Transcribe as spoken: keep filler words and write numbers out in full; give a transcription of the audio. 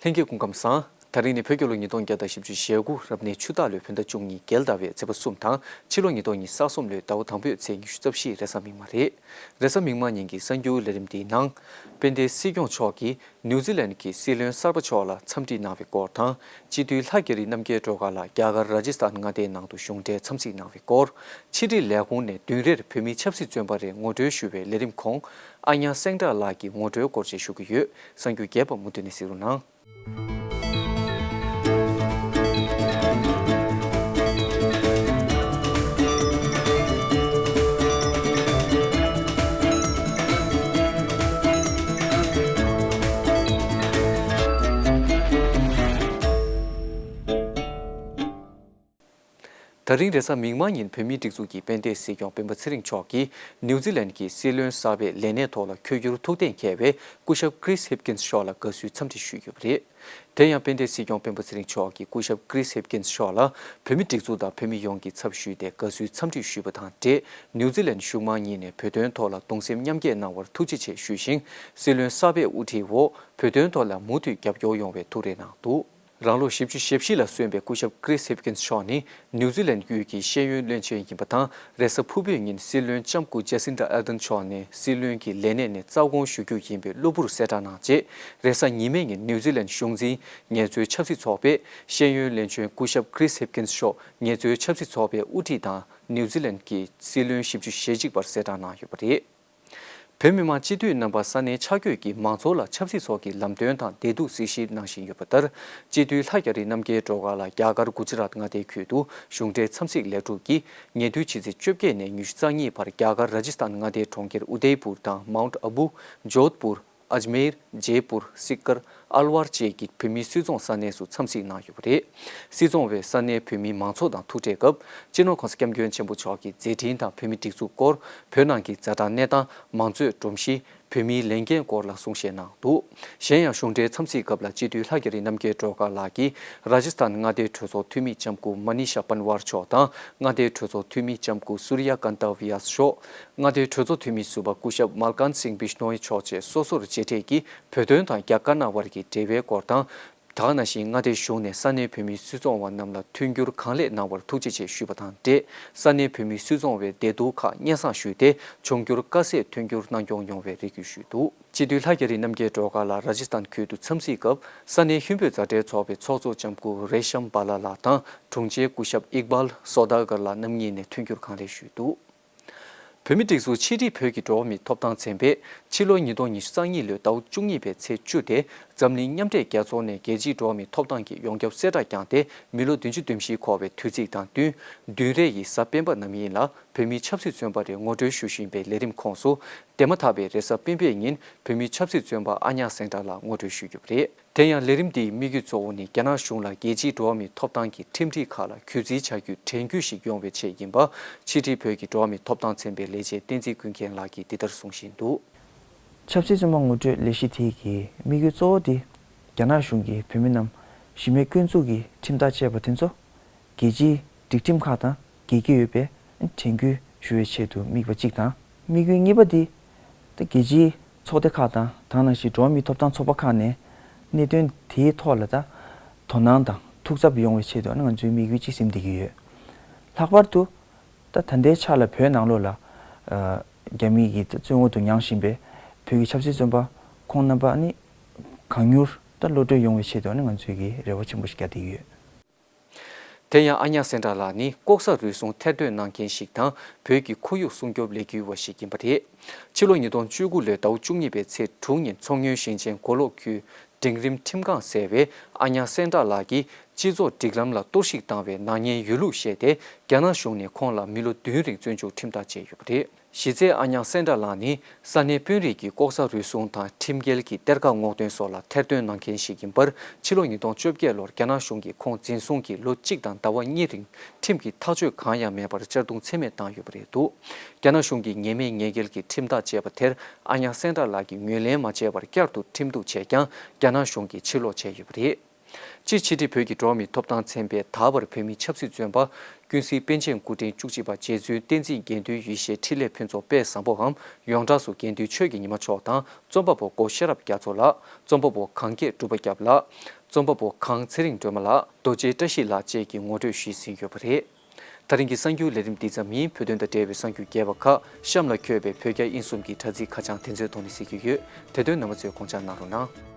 ལྷན་རྒྱས་སྐུ་ཁམས་བཟང་། ད་རིང་ནི་བོད་རྒྱལ་ལོ་ཉིས་སྟོང་བརྒྱ་དང་བཞི་བཅུ་ཞེ་དགུ་རབ་གནས་ཆུ་སྟག་ལོའི་བོད་ཟླ་བཅུ་གཉིས་རྒྱལ་ཟླ་བའི་ཚེས་པ་གསུམ་དང་ཕྱི་ལོ་ཉིས་སྟོང་ཉི་ཤུ་རྩ་གསུམ་ལོའི་ཟླ་བ་དང་པོའི་ཚེས་ཉི་ཤུ་རྩ་བཞི་རེས་གཟའ་མིག་དམར་རེད། རེས་གཟའ་མིག་དམར་ཉིན་གྱི་གསར་འགྱུར་ལས་རིམ་འདིའི་ནང་། དཔལ་ལྡན་སྲིད་སྐྱོང་མཆོག་གིས་ནིའུ་ཛི་ལན་གྱི་སྲིད་བློན་གསར་པ་མཆོག་ལ་འཚམས་འདྲི་གནང་བའི་སྐོར་དང་། སྤྱི་འཐུས་ལྷ་རྒྱ་རི་རྣམ་རྒྱལ་སྒྲོལ་དཀར་ལགས་རྒྱ་གར་ར་ཇི་སྟན་མངའ་སྡེའི་ནང་དུ་གཞུང་འབྲེལ་འཚམས་གཟིགས་གནང་བའི་སྐོར། ཕྱི་དྲིལ་ལས་ཁུངས་ནས་བདུན་རེར་བོད་མིའི་ཆབ་སྲིད་བཙོན་པ་རེ་ངོ་སྤྲོད་ཞུ་བའི་ལས་རིམ་ཁོངས། ཨ་ཉ་སེང་བྲག་ལགས་ཀྱི་ངོ་སྤྲོད་སྐོར་བཅས་ཞུ་གི་ཡོད། གསར་འགྱུར་རྒྱས་པ་མུ་མཐུད་ནས་གཟིགས་རོགས་གནང་། ད་རིང་རེས་གཟའ་མིག་དམར་ཉིན་བོད་མིའི་སྒྲིག་འཛུགས་ཀྱི་དཔལ་ལྡན་སྲིད་སྐྱོང་སྤེན་པ་ཚེ་རིང་མཆོག་གིས་ནིའུ་ཛི་ལན་གྱི་སྲིད་བློན་གསར་པའི་ལས་གནས་ཐོག་ལ་འཁོད་རྒྱུར་ཐུགས་གཏན་འཁེལ་བའི་སྐུ་ཞབས་Chris Hipkins་མཆོག་ལ་དགའ་བསུའི་འཚམས་འདྲི་ཞུས་ཡོད་པ་རེད། དེ་ཡང་དཔལ་ལྡན་སྲིད་སྐྱོང་སྤེན་པ་ཚེ་རིང་མཆོག་གིས་སྐུ་ཞབས་Chris Hipkins་མཆོག་ལ་བོད་མིའི་སྒྲིག་འཛུགས་དང་བོད་མི་ཡོངས་ཀྱི་ཚབ་ཞུས་ཏེ་དགའ་བསུའི་འཚམས་འདྲི་ཞུས་པ་དང་འབྲེལ། ནིའུ་ཛི་ལན་གཞུང་མང་གཉིས་ནས་བོད་དོན་ཐོག་ལ་གདུང་སེམས་མཉམ་སྐྱེད་གནང་བར་ཐུགས་རྗེ་ཆེ་ཞུས་ཤིང་། སྲིད་བློན་གསར་པའི་དབུ་ཁྲིད་འོག་བོད་དོན་ཐོག་ལ་མུ་མཐུད་རྒྱབ་སྐྱོར་ཡོང་བའི་ཐུགས་རེ་གནང་འདུག་རང་ལོ་བཞི་བཅུ་ཞེ་བཞི་ལ་སོན་པའི་སྐུ་ཞབས་Chris Hipkins་མཆོག་ནི་ནིའུ་ཛི་ལན་ཡུལ་གྱི་ཤེས་ཡོན་བློན་ཆེན་ཡིན་པ་དང་། རེས་གཟའ་ཕུར་བུའི་ཉིན་སྲིད་བློན་ལྕམ་སྐུ་Jacinda Ardern་མཆོག་ནས་སྲིད་བློན་གྱི་ལས་གནས་ནས་རྩ་དགོངས་ཞུ་རྒྱུ་ཡིན་པའི་གློ་བུར་གསལ་བསྒྲགས་གནང་རྗེས། རེས་གཟའ་ཉི་མའི་ཉིན་ནིའུ་ཛི་ལན་གཞུང་འཛིན་ངལ་རྩོལ་ཆབ་སྲིད་ཚོགས་པས་ཤེས་ཡོན་བློན་ཆེན་སྐུ་ཞབས་Chris Hipkins་མཆོག་ངལ་རྩོལ་ཆབ་སྲིད་ཚོགས་པའི་དབུ་ཁྲིད་དང་ནིའུ་ཛི་ལན་གྱི་སྲིད་བློན་བཞི་བཅུ་ཞེ་གཅིག་པར་གསལ་བསྒྲགས་གནང་ཡོད་པ་རེད། བོད་མི་མང་སྤྱི་འཐུས་རྣམ་པ་ས་གནས་ཆ་བགོས་ཀྱིས་མང་ཚོགས་ལ་ཆབ་སྲིད་སོགས་ཀྱི་ལམ་སྟོན་དང་བདེ་སྡུག་གཟིགས་ཞིབ་གནང་བཞིན་ཡོད་པ་ལྟར། སྤྱི་འཐུས་ལྷ་རྒྱ་རི་རྣམ་རྒྱལ་སྒྲོལ་དཀར་ལགས་རྒྱ་གར་གུ་ཇི་རཱཏ་མངའ་སྡེའི་ཁུལ་དུ་གཞུང་འབྲེལ་འཚམས་གཟིགས་ལས་གྲུབ་ཀྱིས་ཉེ་དུས་ཕྱི་ཚེས་བཅོ་བརྒྱད་ནས་ཉི་ཤུ་རྩ་གཉིས་བར་རྒྱ་གར་ར་ཇི་སྟན་མངའ་སྡེའི་གྲོང་ཁྱེར་ཨུ་དེ་པུར་དང་མའུན་ཨ་བུ། ཇོད་པུར། ཨཇ་མེར། ཇེ་པུར། སིག་ཀར། ཨལ་ཝར་བཅས་ཀྱི་བོད་མིའི་སུད་ཚོང་ས་གནས་སུ་འཚམས་གཟིགས་གནང་ཡོད་པ་རེད། སུད་ཚོང་བས་ས་གནས་བོད་མི་མང་ཚོགས་དང་ཐུག་འཕྲད་སྐབས། སྤྱི་ནོར་༸གོང་ས་༸སྐྱབས་མགོན་ཆེན་པོ་མཆོག་གི་མཛད་འཕྲིན་དང་བོད་མིའི་སྒྲིག་འཛུགས་སྐོར། བོད་ནང་གི་ཛ་དྲག་གནས་སྟངས། མང་གཙོའི་སྒྲོམ་གཞི། བོད་མིའི་ལས་འགན་སྐོར་ལ་གསུང་བཤད་གནང་འདུག་གཞན་ཡང་གཞུང་འབྲེལ་འཚམས་གཟིགས་སྐབས་ལ་སྤྱི་འཐུས་ལྷ་རྒྱ་རི་རྣམ་རྒྱལ་སྒྲོལ་དཀར་ལགས་ཀྱིས་ར་ཇི་སྟན་མངའ་སྡེའི་གྲོས་ཚོགས་འཐུས་མི་ལྕམ་སྐུ་མ་ནི་ཤ་པན་ཝར་མཆོག་དང་མངའ་སྡེའི་གྲོས་ཚོགས་འཐུས་མི་ལྕམ་སྐུ་སུར་ཡ་ཀན་ཏ་ཝི་ཡ་མཆོག་མངའ་སྡེའི་གྲོས་ཚོགས་འཐུས་མི་ཟུར་པ་སྐུ་ཞབས་མལ་ཀན་སིང་བིཤ་ནོའི་མཆོག་བཅས་སོ་སོར་མཇལ་འཕྲད་ཀྱིས་བོད་དོན་དང་རྒྱ་དཀར་ནག་དབར་གྱི་འབྲེལ་བའི་སྐོར་དང་། དེ་ག་ནང་བཞིན་མངའ་སྡེའི་གཞུང་ནས་ས་གནས་བོད་མིའི་སུད་ཚོང་བ་རྣམས་ལ་མཐུན་འགྱུར་གང་ལེགས་གནང་བར་ཐུགས་རྗེ་ཆེ་ཞུས་པ་དང་འབྲེལ། ས་གནས་བོད་མིའི་སུད་ཚོང་བའི་བདེ་སྡུག་ཁག་སྙན་སེང་ཞུས་ཏེ། འབྱུང་འགྱུར་དཀའ་སེལ་མཐུན་འགྱུར་གནང་སྐྱོང་ཡོང་བའི་རེ་སྐུལ་ཞུས་འདུག་སྤྱི་འཐུས་ལྷ་རྒྱ་རི་རྣམ་རྒྱལ་སྒྲོལ་དཀར་ལགས་ར་ཇི་སྟན་ཁུལ་དུ་འཚམས་གཟིགས་སྐབས། ས་གནས་ཧིན་བོད་མཛའ་འབྲེལ་ཚོགས་པའི་ཚོགས་གཙོ་ལྕམ་སྐུ་རེ་ཤམ་བྷ་ལ་ལགས་དང་དྲུང་ཆེ་སྐུ་ཞབས་ཨིག་བལ་སོ་དཱ་གར་ལགས་རྣམ་གཉིས་ནས་མཐུན་འགྱུར་གང་ལེགས་ཞུས་འདུག་བོད་མིའི་སྒྲིག་འཛུགས་ཕྱི་དྲིལ་བོད་ཀྱི་འགྲོ་བ་མིའི་ཐོབ་ཐང་ཚན་པས་ཕྱི་ལོ་ཉིས་སྟོང་ཉི་ཤུ་རྩ་གཉིས་ལོའི་ཟླ་བ་བཅུ་གཉིས་པའི་ཚེས་བཅུ་དེ་འཛམ་གླིང་མཉམ་འབྲེལ་རྒྱལ་ཚོགས་ནས་རྒྱལ་སྤྱིའི་འགྲོ་བ་མིའི་ཐོབ་ཐང་གི་ཡོངས་ཁྱབ་གསལ་བསྒྲགས་བསྐྱངས་ཏེ་མི་ལོ་བདུན་ཅུ་དོན་བཞི་འཁོར་བའི་དུས་ཚིགས་དང་བསྟུན། བདུན་རེ་ཡི་གཟའ་སྤེན་པ་ནམ་ཡིན་ལ་བོད་མིའི་ཆབ་སྲིད་བཙོན་པ་རེ་ངོ་སྤྲོད་ཞུ་བཞིན་པའི་ལས་རིམ་ཁོངས་སུ། འདས་མ་ཐག་པའི་རེས་གཟའ་སྤེན་པའི་ཉིན་བོད་མིའི་ཆབ་སྲིད་བཙོན་པ་ཨ་ཉག་སེང་བྲག་ལགས་ངོ་སྤྲོད་ཞུས་ཡོད་པ་རེད། དེ་ཡང་ལས་རིམ་འདིའི་དམིགས་ཡུལ་གཙོ་བོ་ནི་རྒྱ་ནག་གཞུང་ལ་རྒྱལ་སྤྱིའི་འགྲོ་བ་མིའི་ཐོབ་ཐང་གི་ཁྲིམས་སྒྲིག་ཁག་ལ་གུས་བརྩི་བྱ་རྒྱུའི་དྲན་སྐུལ་ཞིག་ཡོང་བའི་ཆེད་ཡིན་པ། ཕྱི་དྲིལ་བོད་ཀྱི་འགྲོ་བ་མིའི་ཐོབ་ཐང་ཚན་པའི་ལས་བྱེད་བསྟན་འཛིན་ཀུན་མཁྱེན་ལགས་ཀྱིས་འདི་ལྟར་གསུང་བཞིན་འདུག་ཆབ་སྲིད་བཙོན་པ་ངོ་སྤྲོད་ལས་གཞི་དེ་གི་དམིགས་ཡུལ་གཙོ་བོ་དེ། རྒྱ་ནག་གཞུང་གིས་བོད་མི་རྣམས་གཞི་མེད་སྐྱོན་འཛུགས་ཀྱི་ཁྲིམས་ཐག་བཅད་པ་དེ་ཚོ། རྒྱལ་སྤྱིའི་སྒྲིག་ཁྲིམས་ཁག་དང་འགལ་གྱི་ཡོད་པས་དྲན་སྐུལ་ཞུ་བའི་ཆེད་དུ་དམིགས་པ་གཅིག་དང་། དམིགས་ཡུལ་གཉིས་པ་དེ། ད་རྒྱལ་སྤྱིའི་ཚོགས་སྡེ་ཁག་དང་དེ་ནང་བཞིན་འགྲོ་བ་མིའི་ཐོབ་ཐང་ཚོགས་པ་ཁག་ནས་གནད་དོན་དེའི་ཐོག་ལ་ད་དོ་སྣང་དང་ཐུགས་འཚབ་ཡོང་བའི་ཆེད་དུ་ང་ཚོའི་དམིགས་ཡུལ་གཅིག་ཟིན་བསྡད་ཀྱི་ཡོད། ལྷག་པར་དུ་ད་ད་ལྟའི་ཆ་ལ་བོད་ནང་ལོགས་ལ་རྒྱ་མི་གིས་བཙོན་འོག་ཏུ་མྱངས་བཞིན་པའི་བོད་ཀྱི་ཆབ་སྲིད་བཙོན་པ་ཁོང་རྣམ་པ་ནི་གང་མྱུར་ད་གློད་གྲོལ་ཡོང་བའི་ཆེད་དུ་ང་ཚོས་ཀྱི་རེ་བ་ཆེན་པོ་ཞིག་བརྒྱབ་བསྡད་ཀྱི་ཡོད། དེ་ཡང་ཨ་ཉག་སེང་བྲག་ལགས་ནི་ལྐོག་ཟ་རུལ་སུངས་ཐེར་འདོན་གནང་མཁན་ཞིག་དང་བོད་ཀྱི་ཁོར་ཡུག་སྲུང་སྐྱོབ་ལས་འགུལ་བ་ཞིག་ཡིན་པ་རེད། ཕྱི་ལོ་ཉིས་སྟོང་བཅུ་དགུ་ལོའི་ཟླ་བ་བཅུ་གཉིས་པའི་ཚེས་དྲུག་ཉིན་མཚོ་སྔོན་ཞིང་ཆེན་མགོ་ལོག་ཁུལ་འབྲིང་རིམ་ཁྲིམས་ཁང་ཟེར་བས་ཨ་ཉག་སེང་བྲག་ལགས་ཀྱིས་སྤྱི་ཚོགས་སྒྲིག་ལམ་ལ་གཏོར་བཤིག་བཏང་བའི་ནག་ཉེས་ཡོད་ལུགས་བཤད་དེ་རྒྱ་ནག་གཞུང་ནས་ཁོང་ལ་མི་ལོ་བདུན་རིང་བཙོན་འཇུག་ཁྲིམས་ཐག་བཅད་ཡོད་པ་རེད། གཞི་རྩའི་ཨ་ཉག་སེང་བྲག་ལགས་ནི་ས་གནས་དཔོན་རིགས་ཀྱི་ལྐོག་ཟ་རུལ་སུངས་དང་ཁྲིམས་འགལ་གྱི་གཏེར་ཁ་སྔོག་འདོན་སོགས་ལ་ཐེར་འདོན་གནང་མཁན་ཞིག་ཡིན་པར་ཕྱི་ལོ་ཉིས་སྟོང་བཅོ་བརྒྱད་ལོར་རྒྱ་ནག་གཞུང་གིས་ཁོང་འཛིན་བཟུང་གིས་ལོ་གཅིག་དང་ཟླ་བ་གཉིས་རིང་ཁྲིམས་ཀྱི་ཐག་གཅོད་གང་ཡང་མེད་པར་གཅར་རྡུང་ཚད་མེད་བཏང་ཡོད་པ་རེད་འདུག་རྒྱ་ནག་གཞུང་གིས་ཉེས་མེད་ཉེས་འགེལ་གྱི་ཁྲིམས་ཐག་བཅད་པ་དེར་ཨ་ཉག་སེང་བྲག་ལགས་ཀྱིས་ངོས་ལེན་མ་བྱས་པར་བསྐྱར་དུ་ཁྲིམས་གཏུག་བྱས་ཀྱང་རྒྱ་ནག་གཞུང་གིས་ཕྱིར་སློག་བྱས་ཡོད་པ་རེད། སྤྱིར་ཕྱི་དྲིལ་བོད་ཀྱི་འགྲོ་བ་མིའི་ཐོབ་ཐང་ཚན་པས་ད་བར་བོད་མིའི་ཆབ་སྲིད་བཙོན་པ་ཀུན་གཟིགས་པཎ་ཆེན་སྐུ་ཕྲེང་བཅུ་གཅིག་པ་རྗེ་བཙུན་བསྟན་འཛིན་དགེ་འདུན་ཡེ་ཤེས་འཕྲིན་ལས་ཕུན་ཚོགས་དཔལ་བཟང་པོའམ་ཡོངས་གྲགས་སུ་དགེ་འདུན་ཆོས་ཀྱི་ཉི་མ་མཆོག་དང་རྩོམ་པ་པོ་སྒོ་ཤེས་རབ་རྒྱ་མཚོ་ལགས། རྩོམ་པ་པོ་གངས་སྐྱེས་གྲུབ་པ་སྐྱབས་ལགས། རྩོམ་པ་པོ་གངས་ཚེ་རིང་སྒྲོལ་མ་ལགས། རྡོ་རྗེ་བཀྲ་ཤིས་ལགས་བཅས་ཀྱིས་ངོ་སྤྲོད་ཞུས་ཟིན་ཡོད་པ་རེད། ད་རིང་གི་གསར་འགྱུར་ལས་རིམ་འདི་ཙམ་ཡིན། བོད་དོན་དང་འབྲེལ་བའི་གསར་འགྱུར་རྒྱས་པ་ཁག་གཤམ་ལ་འཁོད་པའི་བོད་རྒྱ་དབྱིན་གསུམ་གྱི་དྲ་ཚིགས་ཁ་བྱང་དེ་ཚོའི་ཐོག་ནས་གཟིགས་རྒྱུ་ཡོད། དེ་དོན་རྣམ་པ་ཚོས་དགོངས་འཇགས་གནང་རོགས་གནང་།